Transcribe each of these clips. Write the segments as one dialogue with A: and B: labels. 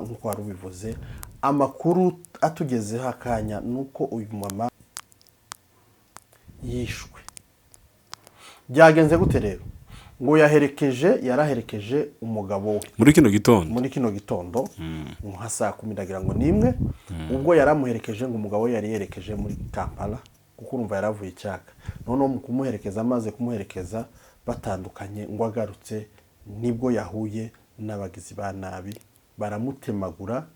A: Nk'uko wari ubivuze, amakuru atugezeho akanya ni uko uyu mama yishwe. Byagenze gute rero? Ngo yaherekeje, yaraherekeje umugabo we
B: muri kino gitondo.
A: Muri kino gitondo nka saa 10 ndagira ngo n'imwe, ubwo yaramuherekeje, ngo umugabo we yari yerekeje muri Kampala, kuko urumva yaravuye icyaka. Noneho mu kumuherekeza, amaze kumuherekeza batandukanye, ngo agarutse nibwo yahuye n'abagizi ba nabi, baramutemagura,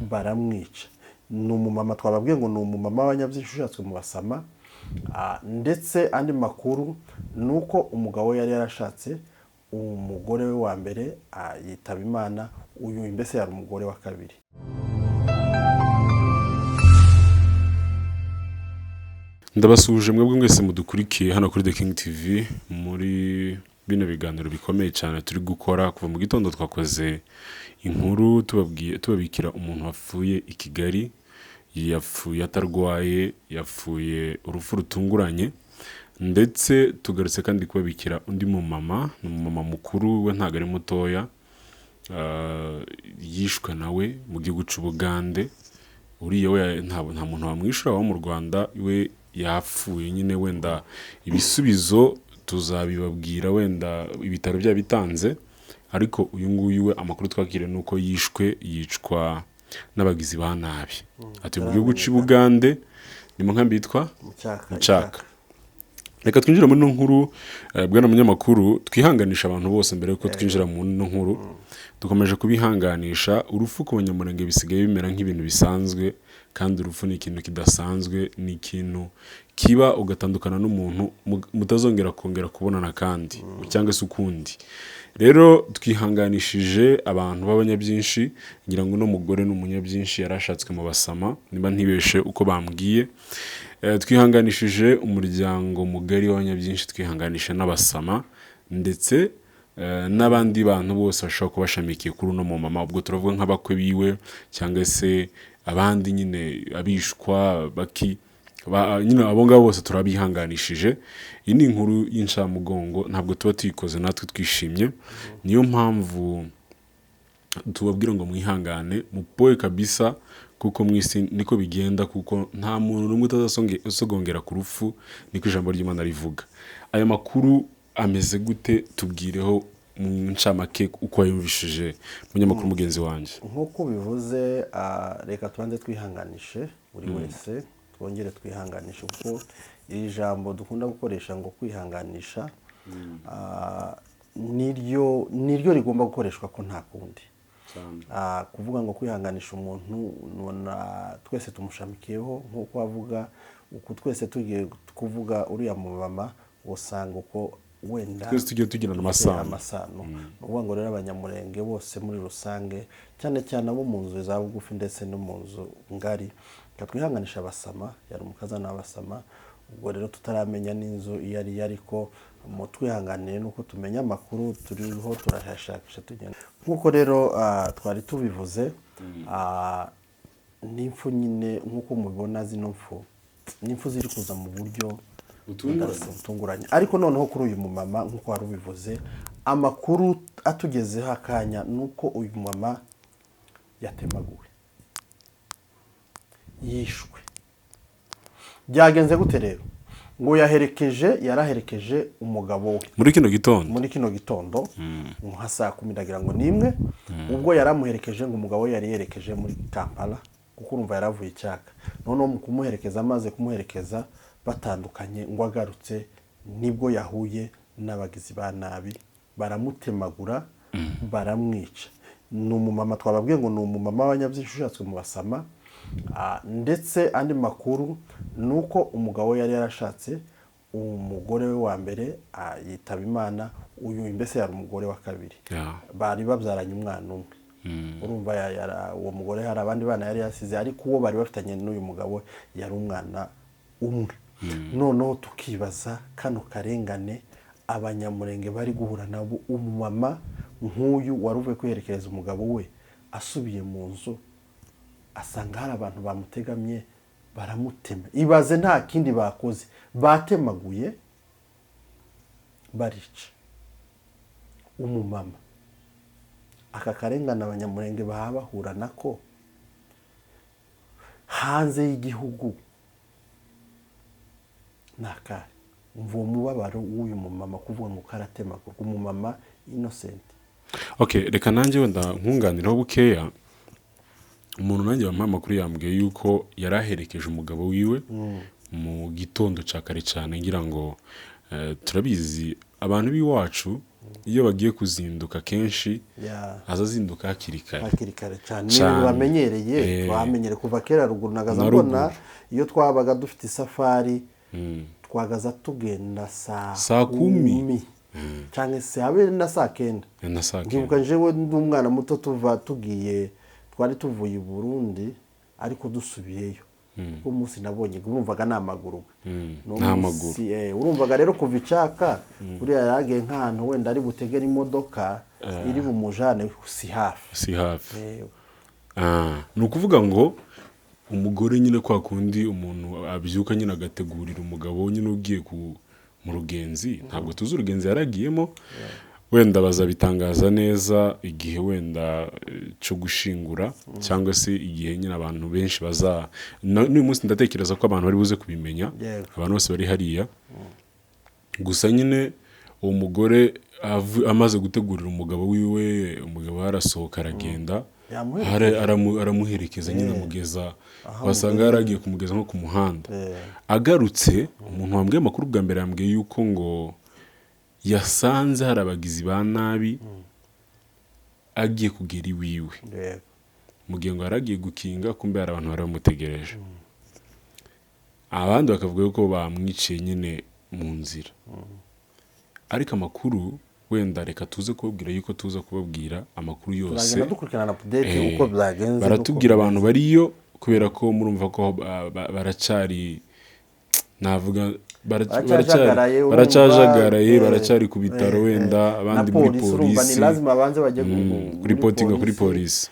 A: baramwica. Ni umumama twababwiye ngo ni umumama w'abanyabyinshi ushatswe mu Basama. Ndetse andi makuru ni uko umugabo we yari yarashatse umugore we wa mbere, yitaba Imana, uyu mbese yari umugore wa kabiri.
B: Ndabasuhuje mwebwe mwese mudukurikiye hano kuri The King TV muri bino biganiro bikomeye cyane turi gukora kuva mu gitondo. Twakoze inkuru tubabwiye, tubabikira umuntu wapfuye i Kigali. Yapfuye atarwaye, yapfuye urupfu rutunguranye. Ndetse tugarutse kandi kubabikira undi mumama, ni umumama mukuru, we ntabwo ari mutoya. Yishwe nawe mu gihugu cy'Ubugande. Uriya we nta muntu wamwishyura wo mu Rwanda, we yapfuye nyine. Wenda ibisubizo tuzabibabwira wenda ibitaro byabitanze, ariko uyu nguyu we amakuru twakiriye ni uko yishwe, yicwa n'abagizi ba nabi. Atuye mu gihugu cy'Ubugande, ni mu nkambi yitwa
A: Mucyaka.
B: Mucyaka. Reka twinjire muri ino nkuru. Bwana munyamakuru, twihanganisha abantu bose. Mbere yuko twinjira mu ino nkuru, dukomeje kubihanganisha. Urupfu ku Banyamurenge bisigaye bimera nk'ibintu bisanzwe, kandi urupfu ni ikintu kidasanzwe, ni ikintu kiba ugatandukana n'umuntu mutazongera kongera kubonana kandi cyangwa se ukundi. Rero twihanganishije abantu b'abanyabyinshi. Ngira ngo uno mugore ni umunyabyinshi, yarashatswe mu Basama niba ntibeshe uko bambwiye. Twihanganishije umuryango mugari w'abanyabyinshi, twihanganisha n'Abasama, ndetse n'abandi bantu bose bashobora kuba bashamikiye kuri uno mumama. Ubwo turavuga nk'abakwe biwe cyangwa se abandi nyine, abishwa baki nyine, abo ngabo bose turabihanganishije. Iyi ni inkuru y'incamugongo, ntabwo tuba tuyikoze natwe twishimye. Niyo mpamvu tubabwira ngo mwihangane, mupoye kabisa, kuko mu isi niko bigenda, kuko nta muntu n'umwe utazasogongera ku rupfu, niko ijambo ry'Imana rivuga. Aya makuru ameze gute? Tubwireho mu ncamake uko wayumvishije, munyamakuru mugenzi wanjye.
A: Nk'uko ubivuze, reka tubanze twihanganishe buri wese, twongere twihanganishe, kuko iri jambo dukunda gukoresha ngo kwihanganisha, niryo rigomba gukoreshwa ko nta kundi. Kuvuga ngo kwihanganisha umuntu nona twese tumushamikiyeho, nk'uko avuga uku twese tugiye kuvuga uriya mumama, usanga uko wenda
B: twese tugiye tugirana amasano.
A: Amasano. Ni ukuvuga ngo rero Abanyamurenge bose muri rusange, cyane cyane abo mu nzu za bugufi ndetse no mu nzu ngari, reka twihanganisha Abasama. Yari umukazana w'Abasama. Ubwo rero tutaramenya n'inzu iyo ari yo, ariko mu twihanganiye nuko tumenya amakuru turiho turayashakisha tugenda. Nk'uko rero twari tubivuze, n'impfu nyine nk'uko mubibona, zino mfu ni impfu ziri kuza mu buryo butunguranye. Ariko noneho kuri uyu mumama, nk'uko wari ubivuze, amakuru atugezeho akanya ni uko uyu mama yatemaguwe, yishwe. Byagenze gute rero? Ngo yaherekeje, yaraherekeje umugabo we
B: muri kino gitondo.
A: Muri kino gitondo nka saa 10 ndagira ngo n'imwe, ubwo yaramuherekeje, ngo umugabo we yari yerekeje muri Kampala, kuko urumva yaravuye icyaka. Noneho mu kumuherekeza, amaze kumuherekeza batandukanye, ngo agarutse nibwo yahuye n'abagizi ba nabi, baramutemagura, baramwica. Ni umumama twababwiye ngo ni umumama w'abanyabyinshi ushatswe mu Basama. Ndetse andi makuru ni uko umugabo we yari yarashatse umugore we wa mbere, yitaba Imana, uyu mbese yari umugore wa kabiri. Bari babyaranye umwana umwe. Urumva uwo mugore hari abandi bana yari yasize, ariko uwo bari bafitanye n'uyu mugabo yari umwana umwe. Noneho tukibaza kano karengane Abanyamurenge bari guhura nabo. Umumama nk'uyu wari uvuye kwiherekereza umugabo we, asubiye mu nzu asanga hari abantu bamutegamye, baramutema. Ibaze, nta kindi bakoze, batemaguye, barica umumama. Aka karengane Abanyamurenge baba bahura nako hanze y'igihugu ni akahe? Umva uwo mubabaro w'uyu mumama, kuvuga ngo karatemagurwa, umumama innocent.
B: Okay, reka nanjye wenda nkunganiraho bukeya. Umuntu nanjye wampaye amakuru yambwiye yuko yari aherekeje umugabo wiwe mu gitondo cya kare cyane. Ngira ngo turabizi, abantu b'iwacu iyo bagiye kuzinduka kenshi aza azinduka hakiri kare.
A: Hakiri kare cyane, ni
B: Cyane.
A: ibintu bamenyereye. Twamenyere kuva kera ruguru, nagaza
B: Na
A: mbona
B: ruguru.
A: iyo twabaga dufite isafari, twagaza tugenda saa
B: Saa 10.
A: Cyangwa se habe na saa 9.
B: Na saa
A: Ndibuka
B: 9.
A: njyewe ndi umwana muto, tuva tugiye, twari tuvuye i Burundi ariko dusubiyeyo. Uwo munsi nabonye urumvaga ni amaguru. N'uwo
B: Ni
A: munsi, urumvaga rero kuva icaka buriya yaragiye nk'ahantu wenda ari butegere imodoka iri bumujane, si hafi.
B: Si hafi. Ni ukuvuga ngo umugore nyine, kwa kundi umuntu abyuka nyine agategurira umugabo nyine ugiye mu rugenzi, ntabwo tuzi urugenzi yaragiyemo, wenda bazabitangaza neza igihe wenda cyo gushingura, cyangwa se igihe nyine abantu benshi baza n'uyu munsi ndatekereza ko abantu bari buze kubimenya. Abantu bose bari hariya. Gusa nyine uwo mugore amaze gutegurira umugabo wiwe, umugabo arasohoka aragenda.
A: Yamuherekeje.
B: Aramuherekeza nyine, amugeza wasanga yaragiye kumugeza nko ku muhanda. Agarutse, umuntu wambwiye amakuru bwa mbere yambwiye yuko ngo yasanze hari abagizi ba nabi agiye kugera iwiwe, mu gihe ngo yari agiye gukinga, kumbe hari abantu bari bamutegereje. Abandi bakavuga yuko bamwiciye nyine mu nzira. Ariko amakuru wenda reka tuze kubabwira yuko tuza kubabwira amakuru yose.
A: Turagenda dukurikirana update uko byagenze.
B: Baratubwira abantu bariyo, kubera ko murumva ko baracyari, navuga
A: Baracyajagaraye, urumva,
B: baracyajagaraye, baracyari ku bitaro, wenda
A: na
B: abandi muri
A: polisi, urumva ni
B: polisi.
A: lazima banze bajye
B: Kuri potinga kuri polisi.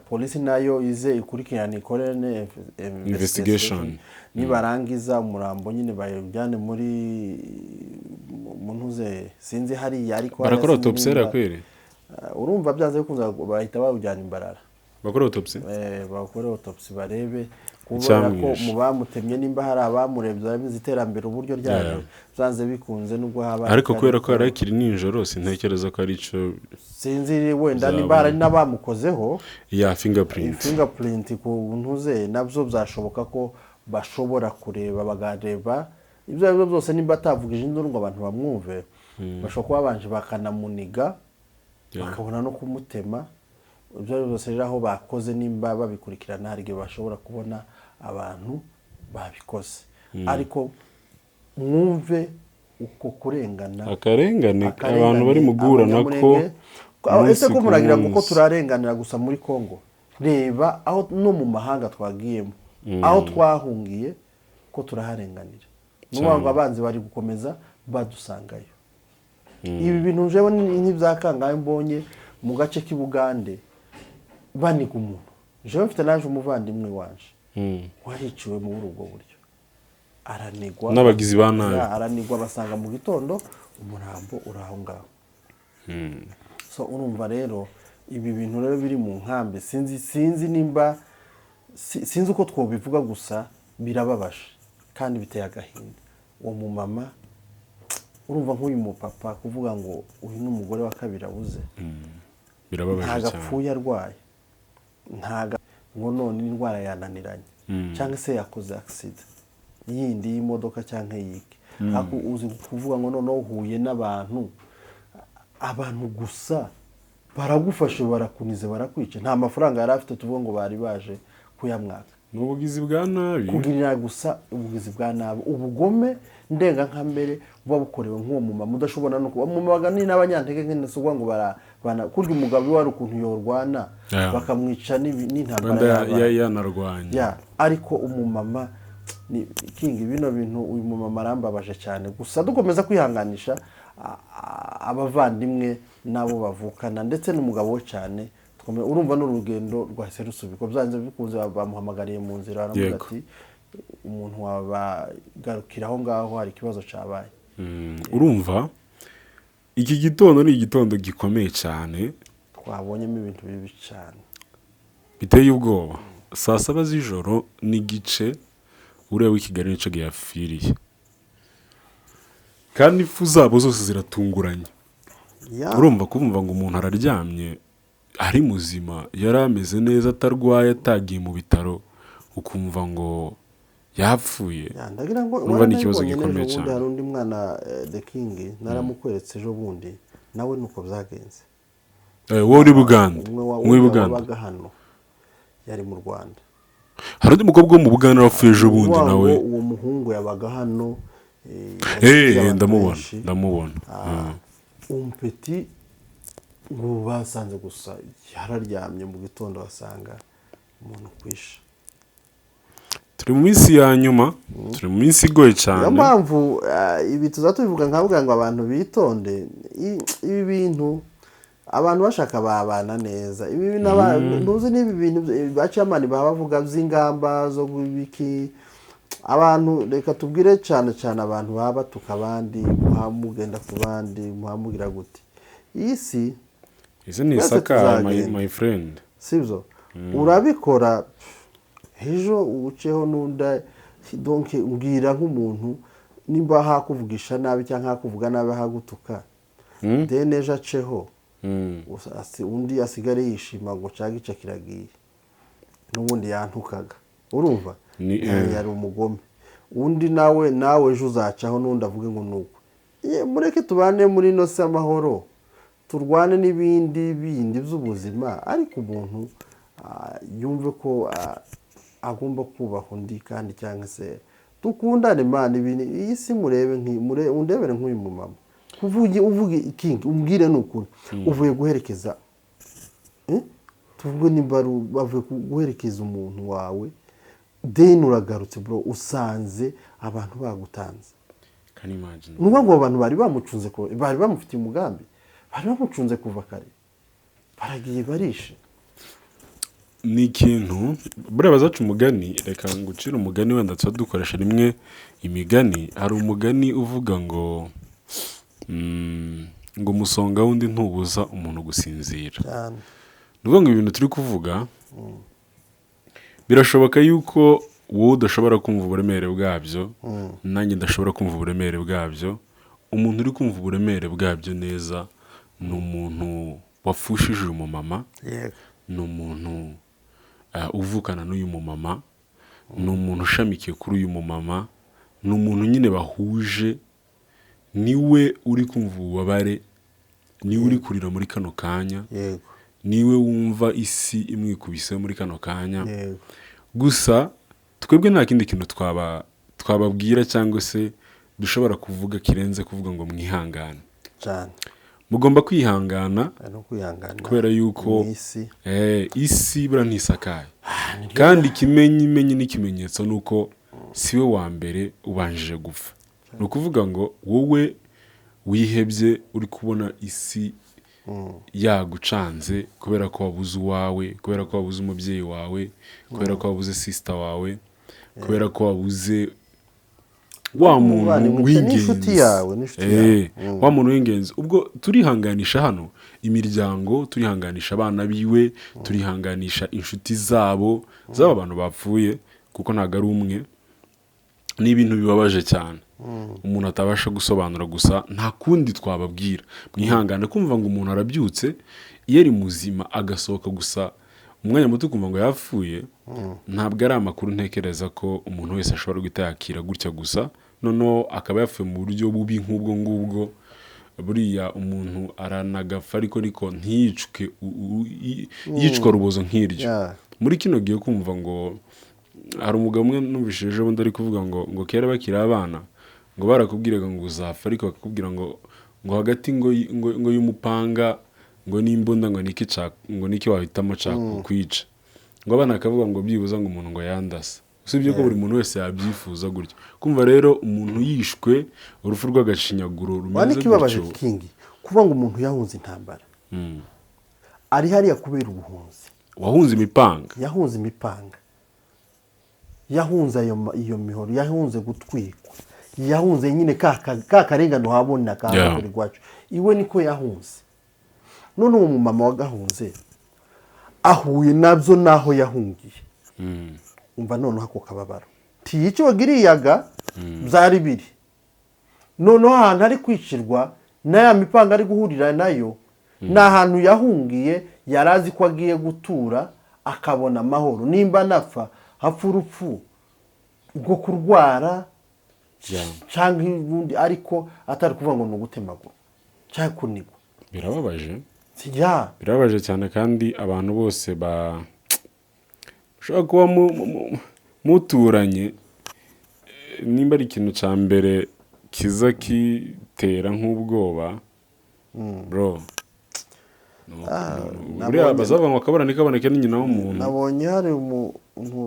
A: Polisi nayo ize ikurikirane, ikore
B: Investigation.
A: investigation. Nibarangiza umurambo nyine bayujyane muri mu ntuze, sinzi hariya, ariko hariya
B: Barakora
A: sinzi
B: autopsy hariya kweri?
A: Urumva byanze bikunze bahita bawujyana imbarara.
B: Bakora autopsy.
A: Bakore autopsy barebe, kubera ko
B: Icyamwishe.
A: mu bamutemye nimba hari abamurebye, barabizi iterambere uburyo ryaje. Byanze bikunze nubwo haba
B: Ariko kubera ko yari akiri nijoro, sintekereza ko ari cyo.
A: Sinzi wenda
B: Byaba.
A: nimba hari n'abamukozeho
B: Ya fingerprint.
A: Fingerprint ku ntuze nabyo byashoboka ko bashobora kureba, bakareba ibyo ari byo byose. Nimba atavugije induru ngo abantu bamwumve, bashobora kuba babanje bakanamuniga, bakabona no kumutema. Ibyo ari byo byose rero, aho bakoze nimba babikurikirana, hari igihe bashobora kubona abantu babikoze. Ariko mwumve uko kurengana,
B: Akarengane
A: akarengane,
B: abantu bari mu guhura nako
A: Abanyamurenge. Ese
B: umunsi
A: ko
B: ku
A: muragira ngo ko
B: munsi.
A: turarenganira gusa muri Congo? Reba aho no mu mahanga twagiyemo, aho twahungiye, ko turaharenganira. Ni ukuvuga ngo abanzi bari gukomeza badusangayo. Ibi bintu jewe ni nk'ibya kangahe mbonye mu gace k'i Bugande baniga umuntu. Jewe mfite naje umuvandimwe wanje wahiciwe muri ubwo buryo, aranigwa
B: N'abagizi ba nabi.
A: Ya, aranigwa, basanga mu gitondo umurambo uri aho ngaho. So urumva rero ibi bintu rero biri mu nkambi, sinzi nimba sinzi uko twobivuga, gusa birababaje kandi biteye agahinda. Uwo mumama, urumva nk'uyu mupapa kuvuga ngo uyu ni umugore wa kabiri abuze.
B: Birababaje
A: Ntago
B: cyane.
A: apfuye arwaye, ntago ngo none indwara yananiranye, cyangwa se yakoze accident yindi y'imodoka cyangwa yiki. Ariko uzi kuvuga ngo noneho uhuye n'abantu, abantu gusa baragufashe, barakunize, barakwica. Nta mafaranga yari afite tuvuga ngo bari baje kuyamwaka.
B: Ni ubugizi bwa nabi.
A: Kugirira gusa ubugizi bwa nabi, ubugome ndengakamere buba bukorewe nk'uwo mumama udashobora no kuba mumama. Ni n'abanyantege nke, si ukuvuga ngo kurya umugabo iwe hari ukuntu yorwana bakamwica n'intambara
B: Wenda
A: y'abana.
B: Yanarwanya.
A: Ya, ariko umumama ni kingi. Bino bintu, uyu mumama arambabaje cyane. Gusa dukomeza kwihanganisha abavandimwe n'abo bavukana ndetse n'umugabo we cyane. Urumva n'urugendo rwahise rusubikwa. Byanze bikunze bamuhamagariye mu nzira, baramubwira ati umuntu wabagarukira aho ngaho, hari ikibazo cyabaye.
B: Urumva iki gitondo ni igitondo gikomeye cyane.
A: Twabonyemo ibintu bibi cyane.
B: Biteye ubwoba. Saa 7 z'ijoro n'igice uriya w'i Kigali nico gihe yapfiriye, kandi impfu zabo zose ziratunguranye. Urumva, kumva ngo umuntu araryamye ari muzima, yari ameze neza, atarwaye, atagiye mu bitaro, ukumva ngo yapfuye.
A: Ya, ndagira ngo
B: Urumva ni ikibazo
A: waranabibonye
B: gikomeye
A: n'ejo bundi.
B: cyane.
A: Hari undi mwana, The King, naramukweretse ejo bundi, nawe nuko byagenze.
B: Wowe uri Buganda?
A: Umwe wa
B: Umwe w'i Buganda.
A: wabaga hano, yari mu Rwanda.
B: Hari undi mukobwa wo mu Buganda wapfuye ejo bundi.
A: Wa
B: Nawe.
A: ngo uwo muhungu yabaga hano, yari abantu
B: Ndamubona.
A: benshi.
B: Ndamubona.
A: Umupeti ngo basanze gusa yararyamye, mu gitondo basanga umuntu kwisha.
B: Turi mu minsi ya nyuma, turi mu minsi igoye cyane.
A: Niyo mpamvu ibi tuza tubivuga nkavuga ngo abantu bitonde. Ibi bintu abantu bashaka babana neza. Ibi bintu ntuzi n'ibi bintu ba chairman baba bavuga by'ingamba zo biki. Abantu, reka tubwire cyane cyane abantu baba batuka abandi, muhamugenda ku bandi, muhamugira gute, iyi si
B: Izi ni
A: twese
B: isakara, my,
A: tuzagenda.
B: my friend.
A: Sibyo? Urabikora ejo uceho n'unda. Donc mbwira nk'umuntu nimba hakuvugisha nabi cyangwa hakuvuga nabi, hagutuka, then ejo aceho, undi asigare yishima ngo cya gice kiragiye, n'ubundi yantukaga, urumva? Yari umugome. Undi nawe ejo uzacaho n'undi avuge ngo nuko. Ye, mureke tubane muri ino si amahoro, turwane n'ibindi bindi by'ubuzima, ariko umuntu yumve ko agomba kubaha undi kandi, cyangwa se dukundane. Imana ibintu iyi si murebe undebere nk'uyu mumama kuvuge uvuge ikingi, umbwire ni ukuri uvuye guherekeza, eh? Tuvuge nimba bavuye guherekeza umuntu wawe, then uragarutse bro, usanze abantu bagutanze.
B: Can you imagine?
A: Ni ukuvuga ngo abo bantu bari bamucunze, bari bamufitiye umugambi, bari bamucunze kuva kare, baragiye barishe.
B: Ni ikintu buriya bazaca umugani. Reka ngucire umugani, wenda tuba dukoresha rimwe imigani. Hari umugani uvuga ngo ngo umusonga w'undi ntubuza umuntu gusinzira.
A: Cyane.
B: Ni ukuvuga ngo ibintu turi kuvuga birashoboka yuko wowe udashobora kumva uburemere bwabyo, nanjye ndashobora kumva uburemere bwabyo. Umuntu uri kumva uburemere bwabyo neza ni umuntu wapfushije uyu mumama, ni umuntu uvukana n'uyu mumama, ni umuntu ushamikiye kuri uyu mumama, ni umuntu nyine bahuje. Niwe uri kumva ububabare, niwe uri kurira muri kano kanya, niwe wumva isi imwikubise muri kano kanya. Gusa twebwe nta kindi kintu twababwira cyangwa se dushobora kuvuga kirenze kuvuga ngo mwihangane.
A: Cyane.
B: Mugomba kwihangana.
A: No kwihangana.
B: Kubera yuko
A: mu isi
B: isi buriya ntisakaye, kandi ikimenyimenyi n'ikimenyetso ni uko si we wa mbere ubanjije gupfa. Ni ukuvuga ngo wowe wihebye, uri kubona isi yagucanze kubera ko wabuze uwawe, kubera ko wabuze umubyeyi wawe, kubera ko wabuze sister wawe, kubera ko wabuze wa muntu
A: Umuvandimwe,
B: w'ingenzi.
A: N'inshuti yawe, n'inshuti yawe.
B: Wa muntu w'ingenzi. Ubwo turihanganisha hano imiryango, turihanganisha abana biwe, turihanganisha inshuti zabo z'aba bantu bapfuye, kuko ntabwo ari umwe. Ni ibintu bibabaje cyane umuntu atabasha gusobanura. Gusa nta kundi twababwira, mwihangane. Kumva ngo umuntu arabyutse iyo ari muzima, agasohoka gusa umwanya muto ukumva ngo yapfuye, ntabwo ari amakuru ntekereza ko umuntu wese ashobora guhita yakira gutya gusa. Noneho akaba yapfuye mu buryo bubi nk'ubwo ngubwo. Buriya umuntu aranagapfa, ariko ntiyicwe yicwa rubozo nk'iryo. Muri kino gihe kumva ngo hari umugabo umwe numvise ejo bundi ari kuvuga ngo kera bakiri abana ngo barakubwiraga ngo uzapfa, ariko bakakubwira ngo hagati ngo y'umupanga ngo n'imbunda ngo niki wahitamo cakukwica, ngo abana bakavuga ngo byibuza ngo umuntu ngo yandase. Usibye ko buri muntu wese yabyifuza gutyo. Kumva rero umuntu yishwe urupfu rw'agashinyaguro
A: Wa
B: rumeze
A: n'ikibabaje,
B: gutyo.
A: King, kuba ngo umuntu yahunze intambara, ari hariya kubera ubuhunzi.
B: Wahunze imipanga.
A: Yahunze imipanga, yahunze iyo mihoro, yahunze gutwikwa, yahunze nyine ka karengane uhabona kahakorerwa iwacu iwe, niko yahunze. None uwo mumama wagahunze ahuye nabyo n'aho yahungiye. Umva noneho ako kababaro, ntiyiciwe iriyaga byari biri, noneho ahantu ari kwicirwa n'aya mipanga ari guhurira nayo ni ahantu yahungiye, yari azi ko agiye gutura akabona amahoro, nimba anapfa hapfa urupfu rwo kurwara cyangwa ubundi, ariko atari kuvuga ngo ni ugutemagura cyangwa kunigwa.
B: Birababaje.
A: Ya.
B: Birababaje cyane, kandi abantu bose ba ushobora kuba muturanye, nimba ari ikintu cya mbere kiza kitera nk'ubwoba, bro, buriya bazavuga ngo akabura ntikaboneke ni nyina w'umuntu.
A: Nabonye hari umuntu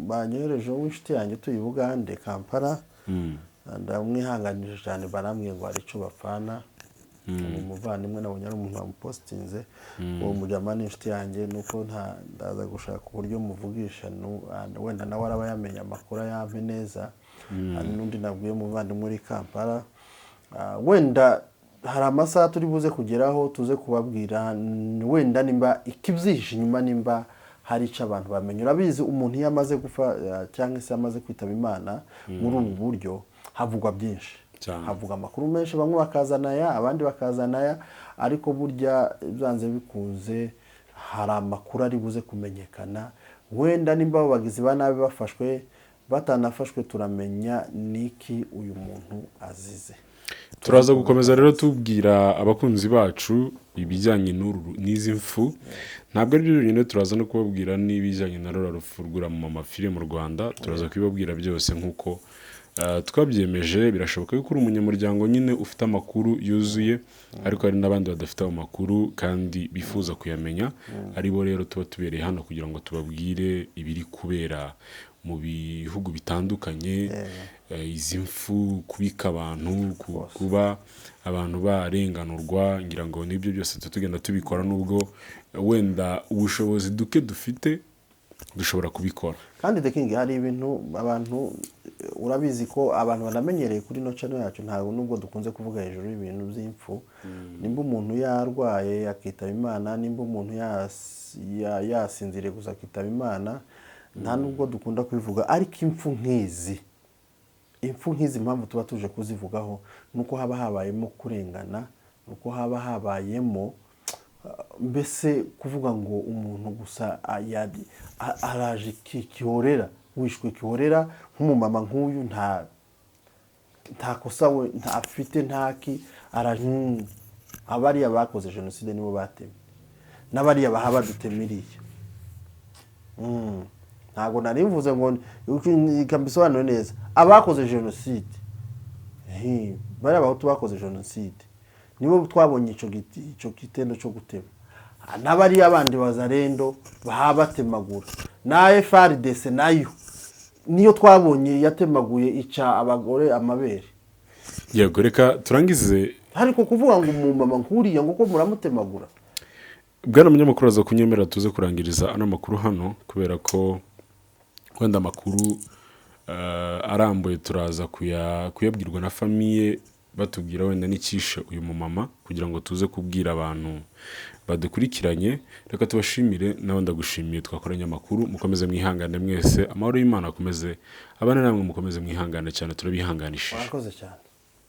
A: banyohereje w'inshuti yanjye utuye i Bugande, Kampala. Ndamwihanganije cyane, barambwiye ngo hari icyo bapfana uwo muvandimwe. Nabonye ari umuntu wamupositinze, uwo mujama ni inshuti yanjye, nuko nta ndaza gushaka uburyo muvugisha, wenda nawe araba yamenya amakuru ayampe neza. Hari n'undi nabwiye umuvandimwe uri Kampala. Wenda hari amasaha turi buze kugeraho tuze kubabwira, wenda nimba ikibyihishe inyuma, nimba hari icyo abantu bamenya. Urabizi, umuntu iyo amaze gupfa, cyangwa se amaze kwitaba Imana muri ubu buryo, havugwa byinshi.
B: Cyane.
A: Havuga amakuru menshi, bamwe bakazana aya, abandi bakazana aya, ariko burya byanze bikunze hari amakuru ari buze kumenyekana. Wenda nimba abo bagizi ba nabi bafashwe, batanafashwe, turamenya niki uyu muntu azize.
B: Turaza gukomeza rero tubwira abakunzi bacu ibijyanye n'izi mfu. Ntabwo ari byo byonyine, turaza no kubabwira n'ibijyanye na rura rupfu rw'uriya mama file mu Rwanda. Turaza kubibabwira byose nk'uko twabyemeje. Birashoboka yuko uri umunyamuryango nyine ufite amakuru yuzuye, ariko hari n'abandi badafite ayo makuru kandi bifuza kuyamenya, aribo rero tuba tubereye hano kugira ngo tubabwire ibiri kubera mu bihugu bitandukanye, izi mfu, kubika abantu, kuba abantu barenganurwa. Ngira ngo n'ibyo byose tuba tugenda tubikora, nubwo wenda ubushobozi duke dufite dushobora kubikora.
A: Kandi The King, hari ibintu abantu, urabizi ko abantu banamenyereye kuri ino channel yacu, ntabwo nubwo dukunze kuvuga hejuru y'ibintu by'impfu, nimba umuntu yarwaye akitaba Imana, nimba umuntu yasinziriye gusa akitaba Imana, nta nubwo dukunda kubivuga. Ariko impfu nk'izi, impamvu tuba tuje kuzivugaho ni uko haba habayemo kurengana, ni uko haba habayemo mbese kuvuga ngo umuntu gusa araje kihorera, wishwe kihorera, nk'umumama nk'uyu nta kosa we nta afite, ntaki araje. Abariya bakoze jenoside nibo batemye, n'abariya baha badutemiriye. Ntabwo nari mvuze ngo reka mbisobanure neza, abakoze jenoside, bariya Abahutu bakoze jenoside nibo twabonye ico gitendo cyo gutema, n'abariya bandi bazarendo baha batemagura, na FARDC nayo niyo twabonye yatemaguye, ica abagore amabere.
B: Yego, reka turangize.
A: Ariko kuvuga ngo umumama nkuriya ngo ko muramutemagura.
B: Bwana munyamakuru, aza kunyemerera tuze kurangiriza ano makuru hano, kubera ko wenda amakuru arambuye turaza kuyabwirwa na famille, batubwira wenda n'icyishe uyu mumama, kugira ngo tuze kubwira abantu badukurikiranye. Reka tubashimire, nawe ndagushimiye twakoranye amakuru. Mukomeze mwihangane mwese, amahoro y'Imana akomeze abane namwe, mukomeze mwihangane cyane, turabihanganishije.
A: Warakoze cyane.